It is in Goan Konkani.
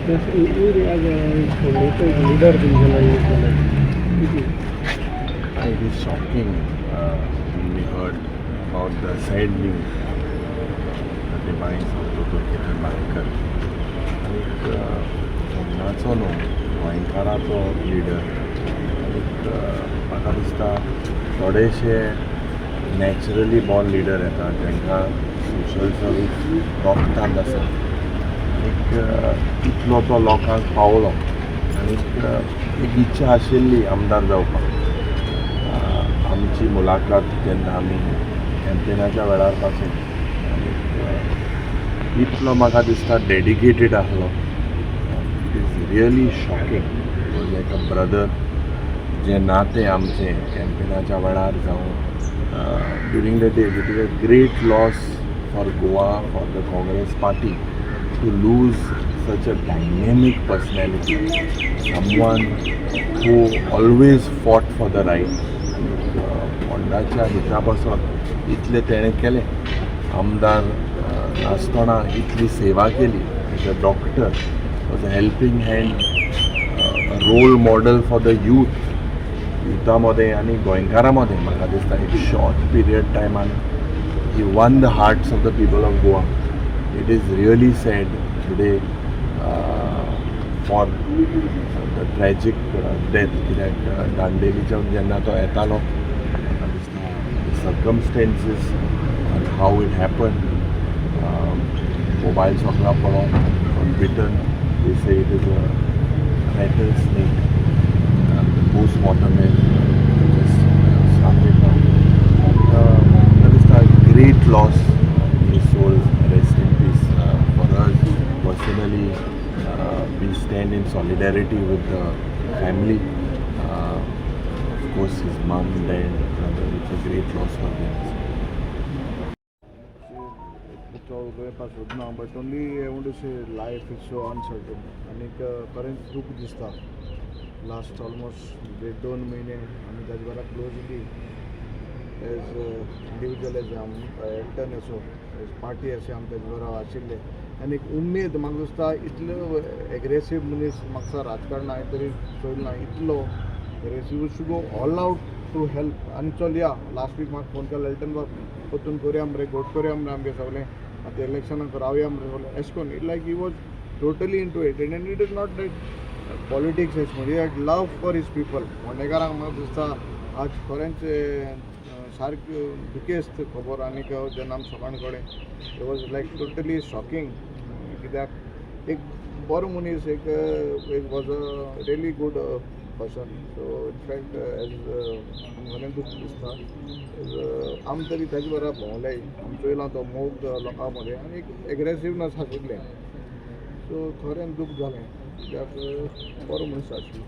फोंडेचो एक लिडर तुमच्या लागीं कितें? It is shocking when we heard about the sad news, the demise of Dr. Ketan Barkar. आनीक फोंडाचो न्हू, गोंयकाराचो लिडर. आनीक म्हाका दिसता थोडेशे नॅचरली बॉर्न लिडर येता, तांकां सोशल सर्वीस रगतांत आसा. आनीक इतलो तो लोकांक पावलो आनीक एक इच्छा आशिल्ली आमदार जावपाक. आमची मुलाखत जेन्ना आमी कॅम्पेनाच्या वेळार पासून, आनीक इतलो म्हाका दिसता डेडिकेटेड आसलो. It is really shocking, like a brother. जें नातें आमचें कॅम्पेनाच्या वेळार जावं during the days, it is a great loss for Goa, for the Congress party to lose such a dynamic personality, someone who always fought for the right. आनीक फोंडाच्या हिता पासत इतलें तेणें केलें. आमदार नासतना इतली सेवा केली. As a doctor was a helping hand, role model for the youth, युथा मदें आनी गोंयकारां मदें. म्हाका दिसता एक शॉर्ट पिरियड टायमान he won the hearts of the people of Goa. It is really sad today for the tragic death, कित्याक दांडेलीच्यान जेन्ना तो येतालो, म्हाका दिसता circumstances and how it happen, mobile सगळो पडोन bitten. They say it is a rattle snake. The post-mortem is just started now. But that is a great loss. May his soul rest in peace. For us personally, we stand in solidarity with the family. Of course, his mom, dad, brother. It's a great loss for them. उलोवपाक सोदना, but only I want to say life is so uncertain. आनीक खरेंच दूख दिसता. लास्ट ऑलमोस्ट देड दोन म्हयने आमी ताजे बरा क्लोजली एज इंडिविज्युअल, एज आम एल्टन असो, एज पार्टी अशें आमी ताजे बरोबर आशिल्ले. आनी एक उमेद म्हाका दिसता, इतलो एग्रेसीव मनीस म्हाका दिसता राजकारणां हांवें तरी चोयलो ना इतलो aggressive to go all out to help. आनी चल या, लास्ट वीक म्हाका फोन केलो, "एल्टन बाब, परतून करुया मरे, घोट करुया मरे, आमगे सगळें आतां इलेक्शनाक रावया मरे सगळें." अशें करून like he was totally into it, and it is not that politics अशें म्हणून, he had love for his people. फोंडेकारांक म्हाका दिसता आज खरेंच सारकें दुखेस्त खबर. आनीक जेन्ना आमी सकाळ कडेन, it was like totally shocking, कित्याक एक बरो मनीस, एक एक was a really good person. So in fact as खरें दूख दिसता. आमी तरी ताजे बरोबर भोंवले, आमी चोयलां तो मोग लोकां मदें आनी एक एग्रेसिवनस आशिल्लें. सो खरें दूख जालें, कित्याक बरो मनीस आशिल्लो.